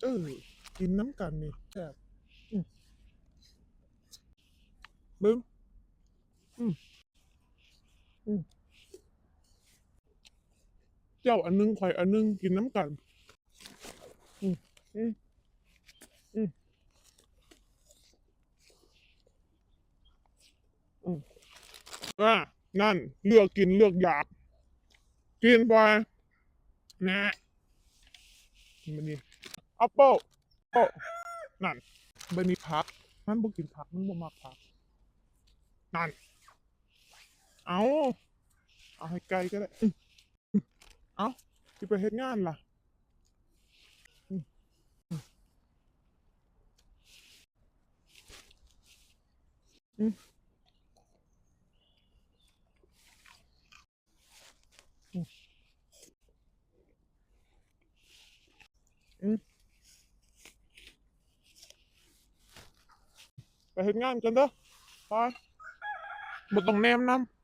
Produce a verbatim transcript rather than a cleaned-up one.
เออ กินน้ำกันนี่แซ่บ อืม เบิ่ง อืม อืม เจ้าอันหนึ่ง ข่อยอันหนึ่ง กินน้ำกัน อืม อืม อืม อืม อ่ะ นั่น เลือกกินเลือกอยาก กินไป นะ มันนี่ แอปเปิ้ล โอ้ นั่น บัดนี้ผัก มันบ่กินผัก มันบ่มักผัก นั่น เอา เอาให้ไก่ก็ได้ อืม เอา สิไปเฮ็ดงานล่ะ อืม อืม อืม อืม อืม ไปเฮ็ดงานกันเด้อ ไป บ่ต้องแนมนำ